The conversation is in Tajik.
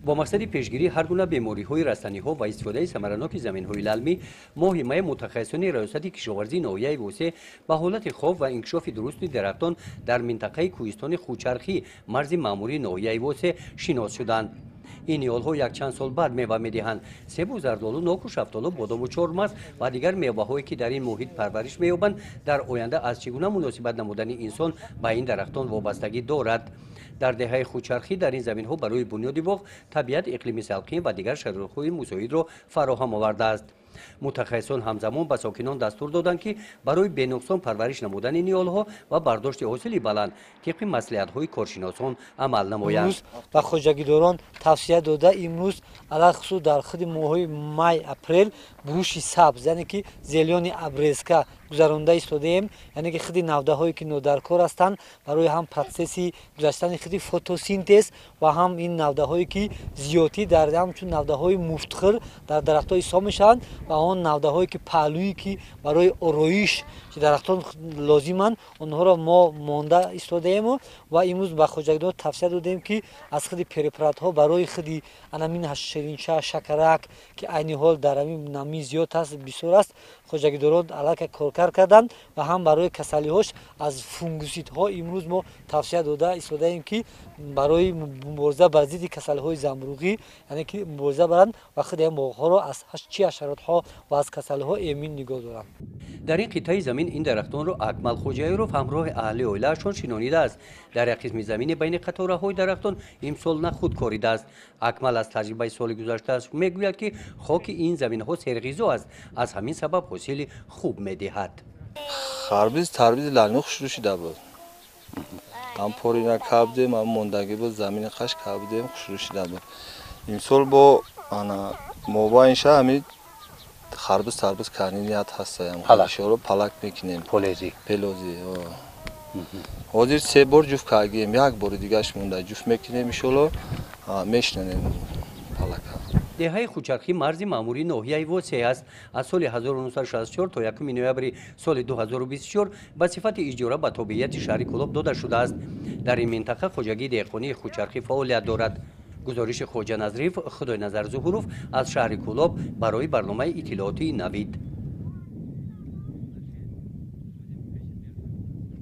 Бо мақсади пешгирии ҳар гуна бемориҳои растаниҳо ва истифодаи самараноки заминҳои лалмӣ, моҳи май мутахассисони Раёсати кишоварзии ноҳияи Восеъ ба ҳолати хок ва инкишофи дурусти дарахтон дар минтақаи кӯҳистони Хучархӣ, марзи маъмурии ноҳияи Восеъ, шинос шуданд. Ин ниҳолҳо якчанд сол баъд мева медиҳанд. Себу зардолу, ноку шафтолу, бодому чормағз ва дигар меваҳое, ки дар ин муҳит парвариш меёбанд, дар оянда аз чӣ гуна муносибат намудани инсон ба ин дарахтон вобастагӣ дорад. Дар деҳаи Хучархӣ дар ин заминҳо барои бунёди боғ табиат иқлими салқин ва дигар шароитҳои мусоидро фароҳам овардааст. Мутахассисон ҳамзамон ба сокинон дастур доданд, ки барои бенуқсон парвариш намудани ниҳолҳо ва бардошти ҳосили баланд тибқи маслиҳатҳои коршиносон амал намоянд. Ба хоҷагидорон тавсия дода, имрӯз алалхусус дар худи моҳҳои май, апрел буруши сабз, яъне ки зелёный обрезка гузаронда истодаем, яъне ки худи навдаҳое, ки нодаркор ҳастанд барои ҳам процесси гузаштани худи фотосинтез ва ҳам ин навдаҳое, ки зиёдтӣ дар ҳамчун навдаҳои муфтхӯр дар дарахтҳо ҳисоб мешаванд, ва он навдаҳое, ки паҳлӯе, ки барои ороиш дарахтон лозиманд, онҳоро мо монда истодаему. Ва имрӯз ба хоҷагидор тавсия додем, ки аз худи препаратҳо барои худи анамин ширинча, шакарак, ки айни ҳол дар ҳамин намӣ зиёд аст, бисёр аст, хоҷагидорон аллакай коркард карданд, ва ҳам барои касалиҳош аз фунгисидҳо имрӯз мо тавсия дода истодаем, ки барои мубориза бар зидди касалиҳои замбуруғӣ, яъне ки мубориза баранд ва худи ҳамин боғҳоро аз чӣ ҳашаротҳо ва аз касалиҳо эмин нигоҳ доранд. Дар ин қитъаи замин ин дарахтонро Акмал Хоҷаиров ҳамроҳи аҳли оилаашон шинонидааст. Дар як қисми замини байни қатораҳои дарахтон имсол нахуд коридааст. Акмал аз таҷрибаи соли гузаштааш мегӯяд, ки хоки ин заминҳо серғизо аст, аз ҳамин сабаб ҳосили хуб медиҳад. Харбиз, тарбизи лалми хушрӯ шида буд. Ҳам порина кабдем, ҳам мондагӣ буд, замини қаш кабдем, хушрӯ шида буд. Имсол бо ана мобайнша ҳамин харбиз, тарбиз карни ният ҳастаям. Ишоро палак мекунем. Полези. Пелози. Ҳозир се бор ҷуфт кардем, як бори дигаш монда, ҷуфт мекунем, иншолло мешинонем палака. Деҳаи Хучархӣ марзи маъмурии ноҳияи Восеъ аст. Аз соли 1964 то 1 ноябри соли 2024 ба сифати иҷора ба тобеияти шаҳри Кӯлоб дода шудааст. Дар ин минтақа хоҷагии деҳқонии Хучархӣ фаъолият дорад. Гузориши Хоҷа Назриев, Худойназар Зуҳуров аз шаҳри Кӯлоб барои барномаи иттилоотии «Навид».